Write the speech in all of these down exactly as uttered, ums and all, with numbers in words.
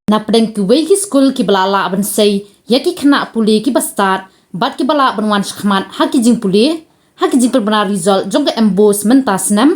Na pdeng kiwei ki skul kiba la lah ban sei ïa ki khynnah pule kiba stad bad kiba lah ban wan shakhmat ha ki jingpule ha ki jingpynbna result jong ka MBOSE mynta snem,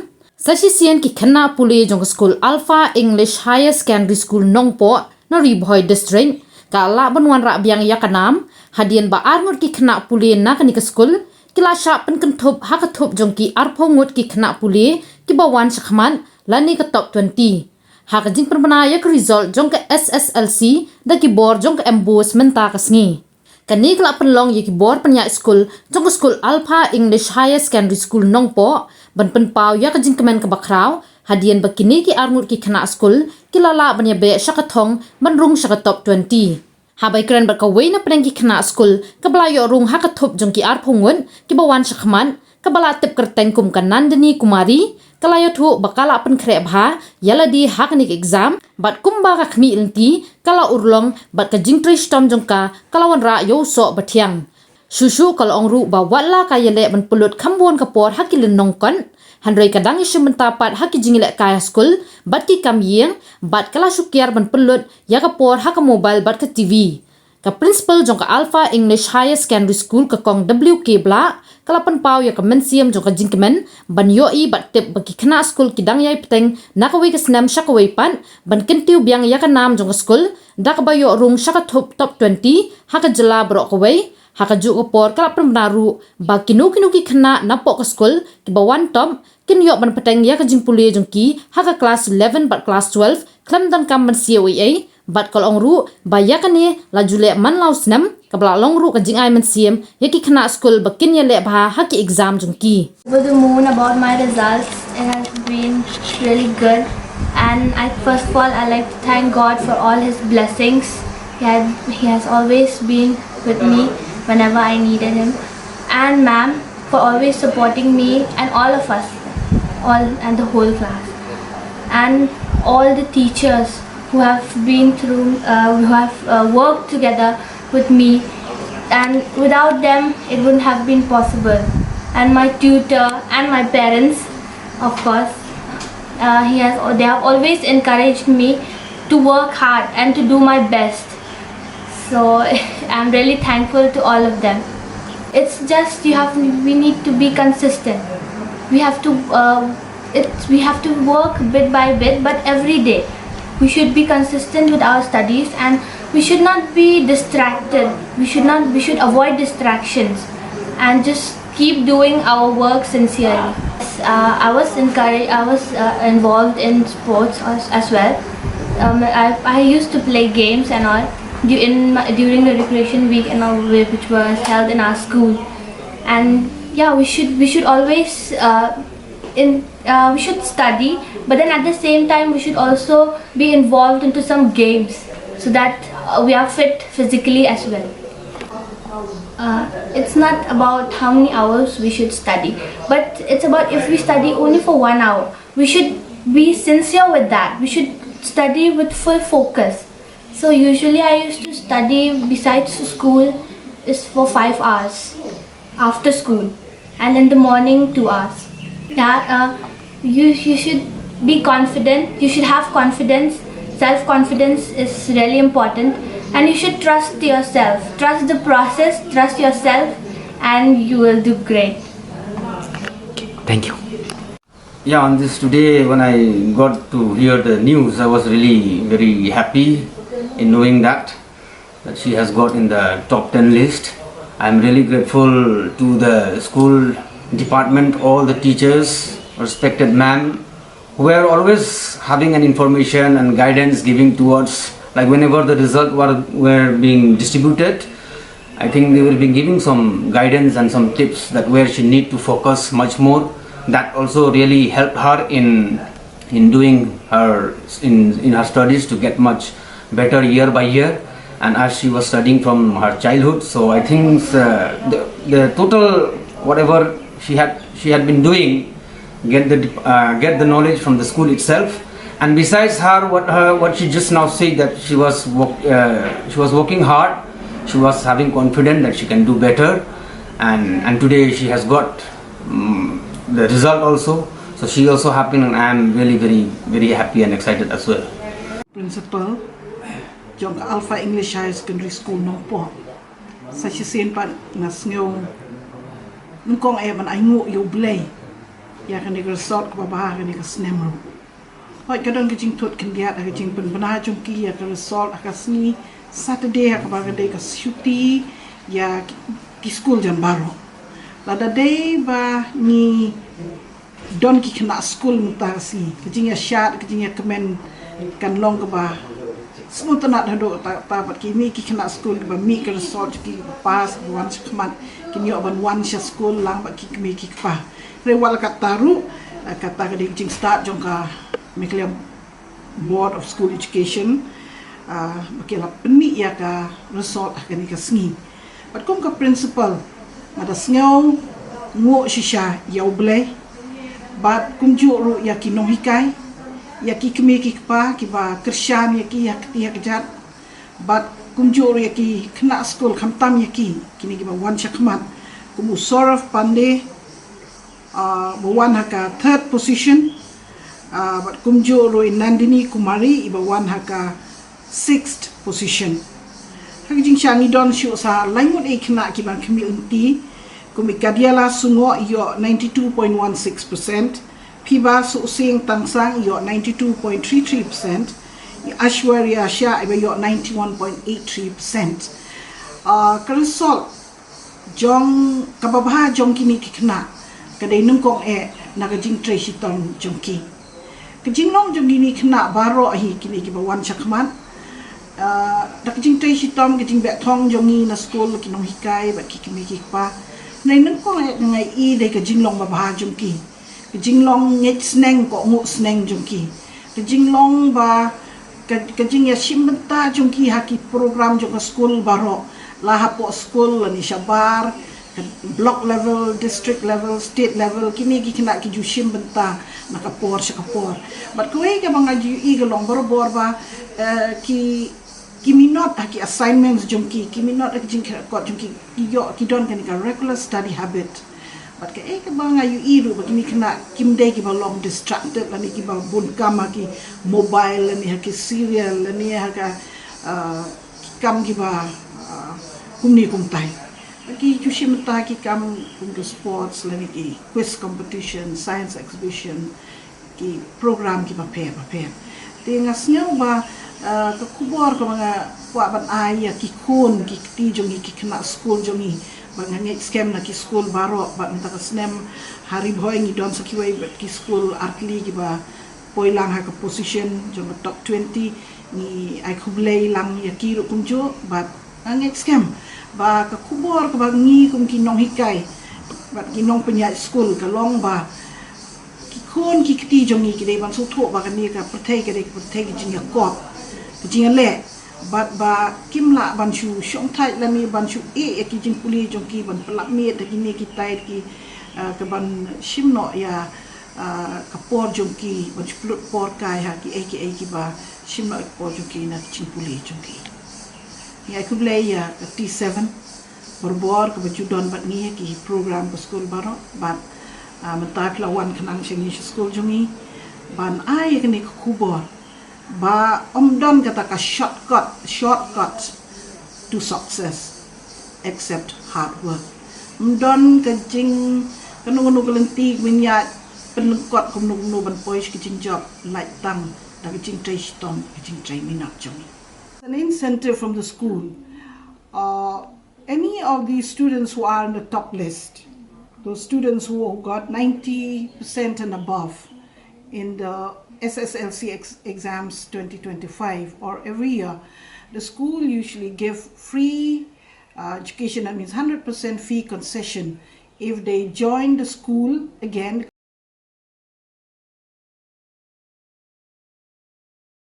sa shisien ki khynnah pule jong ka skul Alpha English Higher Secondary School Nongpoh na Ri Bhoi District ka lah ban wanrah biang ïa ka nam hadien ba arngut ki khynnah pule na kane ka skul ki la shah pynkynthup ha ka thup jong ki arphew ngut ki khynnah pule kiba wan shakhmat lane ka top twenty ha ka jingpynbna ïa ka result jong ka SSLC da ki bor jong ka MBOSE mynta ka sngi. Kane ka la pynlong ïa ki bor pynïaid skul jong ka skul Alpha English Higher Secondary School Nongpoh ban pynpaw ïa ka jingkmen kaba khraw hadien ba kine ki arngut ki khynnah skul ki la lah ban ïabeh sha ka thong ban rung sha ka top twenty. Haba ïakren bad kawei na pdeng ki khynnah skul kaba la ïoh rung ha ka thup jong ki arphew ngut kiba wan shakhmat, kaba la tip kyrteng kum ka Nandini Kumari, ka la ïathuh ba ka la pynkhreh bha ïa lade ha kane ka exam bad kumba ka khmih lynti ka la urlong bad ka jingtrei shitom jong ka ka la wanrah ïa u soh ba thiang. Shuh shuh ka la ong ruh ba wat la ka ïaleh ban pynlut kham bun ka por ha ki lynnong kot, hynrei ka dang ïashim bynta pat ha ki jingïalehkai ha skul bad ki kam ïing bad ka la shu kiar ban pynlut ïa ka por ha ka mobile bad ka TV. Ka principal jong ka Alpha English Higher Secondary School, ka Kong W K Blah, ka la pynpaw ïa ka mynsiem jong ka jingkmen ban ïohi bad tip ba ki khynnah skul ki dang ïai bteng na kawei ka snem sha kawei pat ban kyntiew biang ïa ka nam jong ka skul da kaba ïoh rung sha ka thup top twenty ha ka jylla baroh kawei. Ha kajuh ka por ka la pynbna ruh ba kino kino ki khynnah napoh ka skul kiba wan top kin ïoh ban bteng ïa ka jingpule jong ki ha ka klas eleven bad klas twelve khlem donkam ban siew ei ei. Bad ka la ong ruh ba ïa kane la ju leh man la u snem, kaba la long ruh ka jingai mynsiem ïa ki khynnah skul ba kin ïaleh bha ha ki exam jong ki. Over the moon about my results. It has been really good. And I, first of all, I like to thank God for all his blessings. He had, he has always been with me whenever I needed him. And ma'am for always supporting me and all of us, all and the whole class. And all the teachers who have been through, uh, who have uh, worked together with me, and without them it wouldn't have been possible. And my tutor and my parents, of course, uh, he has, they have always encouraged me to work hard and to do my best. So I'm really thankful to all of them. It's just you have, we need to be consistent. We have to, uh, it's, we have to work bit by bit, but every day. We should be consistent with our studies, and we should not be distracted. We should not, we should avoid distractions and just keep doing our work sincerely. Uh, I was encouraged, I was uh, involved in sports as, as well. Um, I, I used to play games and all du- in my, during the recreation week and all, whi- which was held in our school. And yeah, we should, we should always uh, in uh, we should study, but then at the same time we should also be involved into some games so that uh, we are fit physically as well. Uh, it's not about how many hours we should study, but it's about if we study only for one hour, we should be sincere with that. We should study with full focus. So usually I used to study besides school is for five hours after school, and in the morning two hours. Yeah, uh, you you should be confident. You should have confidence. Self confidence is really important, and you should trust yourself. Trust the process. Trust yourself, and you will do great. Thank you. Yeah, on this today, when I got to hear the news, I was really very happy in knowing that that she has got in the top ten list. I'm really grateful to the school department, all the teachers, respected ma'am, who were always having an information and guidance giving towards, like, whenever the result were, were being distributed, I think they will be giving some guidance and some tips that where she need to focus much more. That also really helped her in in doing her in in her studies to get much better year by year. And as she was studying from her childhood, so I think uh, the, the total whatever she had she had been doing get the uh, get the knowledge from the school itself. And besides her, what her what she just now said, that she was work, uh, she was working hard, she was having confidence that she can do better, and and today she has got um, the result also. So she also happy, and I am really very very happy and excited as well. Principal, jong ka Alpha English Higher Secondary School Nongpoh. Sa shisien pat nga sngew nyngkong eh ban ai nguh ïa U Blei ïa kane ka result kaba bha ha kane ka snem ruh. Hooid, ka don ka jingthut khyndiat ha ka jingpynbna jong ki ïa ka result ha ka sngi Saturday ha kaba ka dei ka shuti ïa ki, ki skul jan baroh. Lada dei ba ngi don ki khynnah skul mynta ka sngi, ka jingïashad, ka jingïakmen kan long kaba sngewtynnat haduh katta katta, bad kine ki khynnah skul kiba mih ka result jong ki, kiba pass, kiba wan shakhmat, kin ïoh ban wan sha skul lang bad ki kmie ki kpa. Hynrei wat la katta ruh, eh, kata ka dei ka jingstad jong ka Meghalaya Board of School Education, ah, ba ki la pynmih ïa ka result ha kane ka sngi. Bad kum ka principal, nga da sngew nguh shisha ïa U Blei, bad kumjuh ruh ïa ki nonghikai, ïa ki kmie ki kpa kiba kyrshan ïa ki ha kti ha kjat, bad kumjuh ruh ïa ki khynnah skul, khamtam ïa ki, kine kiba wan shakhmat, kum u Saurav Pandey, ah, ba wan ha ka third position, ah, bad kumjuh ruh i Nandini Kumari iba wan ha ka sixth position. Ha ka jingshah ngi don shuh sa laingut ei khynnah kiba khmih lynti, kum i Kadiala Sungoh ïoh ninety-two point one six percent, Phiba Suhsing Tangsang ïoh ninety-two point three three percent, i Aishwarya Shah iba ïoh ninety-one point eight three percent. Ah, ka result jong kaba bha jong kine ki khynnah ka dei nyngkong eh na ka jingtrei shitom jong ki. Ka jinglong jong kine ki khynnah baroh hi, kine kiba wan shakhmat, ah, da ka jingtrei shitom, ka jingbeh thong jong ngi na skul, ki nonghikai bad ki kmie ki kpa, hynrei nyngkong eh nga ïohi dei ka jinglong ba bha jong ki, ka jinglong ngeit sneng, kohnguh sneng jong ki, ka jinglong ba ka, ka jingïashim bynta jong ki ha ki program jong ka skul baroh, la hapoh skul lane shabar, ka block level, district level, state level, kine ki khynnah ki ju shim bynta na ka por sha ka por. Bad kawei kaba nga ju ïohi ka long barabor ba, eh, ki, ki minot ha ki assignments jong ki, ki minot ha ki jingkyrkhu jong ki, ki ïoh, ki don kane ka regular study habit. Bad kaei kaba nga ïohi ruh ba kine ki khynnah kim dei kiba long distracted lane kiba bun kam ha ki mobile lane ha ki serial lane ha ka, ah, ki kam kiba, ah, kumne kumtai. Ki ju shim bynta ki kam kum ki sports lane ki quiz competition, science exhibition, ki program kiba pher bapher. Te nga sngew ba, ah, ka khubor kaba nga kwah ban ai ïa ki khun ki kti jong ngi, ki khynnah skul jong ngi, ba nga ngeit skhem na ki skul baroh, bad mynta ka snem ha Ri Bhoi ngi don sa kiwei bad ki skul artylli kiba poi lang ha ka position jong ka top twenty, ngi ai khublei lang ïa ki ruh kumjuh, bad nga ngeit skhem ba ka khubor kaba ngi kum ki nonghikai bad ki nongpynïaid skul ka long ba ki khun ki kti jong ngi ki dei ban sngewthuh ba kane ka pyrthei ka dei ka pyrthei ka jingïakop, ka jingïaleh, bad ba kim lah ban shu shongthait lane ban shu ïeh ïa ki jingpule jong ki, ban pyllait miet da kine kitai ki, ah, ka ban shim noh ïa, ah, ka por jong ki, ban shu pynlut por kai ha kiei kiei kiba shim noh ïa ka por jong ki na ki jingpule jong ki. Ngi ai khublei ïa ka T seven barabor kaba ju don bad ngi ha ki program ka skul baroh, bad, ah, mynta phi la wan khnang sha ngi sha skul jong ngi ban ai ïa kane ka khubor ba ym don kata ka shortcut, shortcut to success except hard work. Ym don ka jing, kano kano ka lynti kaba ngin ïa pynlyngkot kumno kumno ban poi sha ka jingjop, lait tang da ka jingtrei shitom, ka jingtrei minot jong ngi. An incentive from the school. Uh, any of these students who are on the top list, those students who got ninety percent and above in the S S L C ex- exams twenty twenty-five or every year, the school usually give free, uh, education, that means hundred percent fee concession if they join the school again.